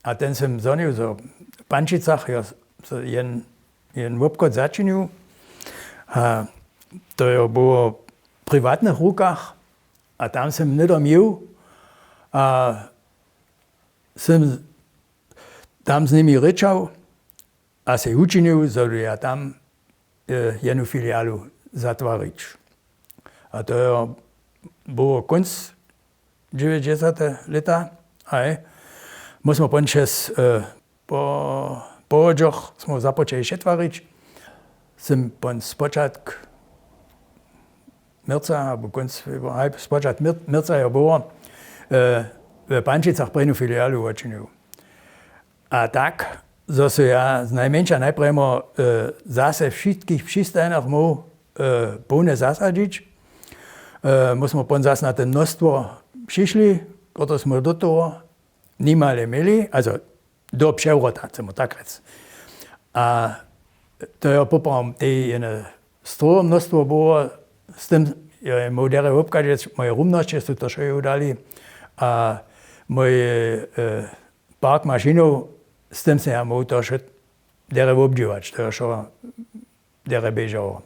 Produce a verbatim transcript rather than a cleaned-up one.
A ten sym zhonił zo w Pančicach, jo, so jen, jen wobchod začinił. A to jo było w priwatnych rukach. A tam sym hnydom jěł a sym tam z nimi rěčał a sej wučinił, zo ja tam e, jednu filialu zatwarić. A to jo, było kónc dźewjećdźesate lěta. Haj. My smo pon šest e, po pohodźoch smo započeli přetwarić. Sym pon spočatk měrca abo kónc februara, haj, spočatk měr- měrca jo było e, w Pančicach prěnu filialu wočinił. A tak, zo so ja znajmjeńša najprjemo e, zase wšitkich přistajnach móhł e, połne zasadźić. E, my smo pon zase na te množstwo přišli, kotrež smo do toho nimale měli, also do přewrota, chcemy tak rjec. A to jo poprawom tej jene stroho množstwo było, z tym jo móhł derje wobchadźeć, moje rumnosće su to wšo dali a mój e, park mašinow, z tym sym ja móhł to wšo derje wobdźěłać, to jo wšo derje běžało.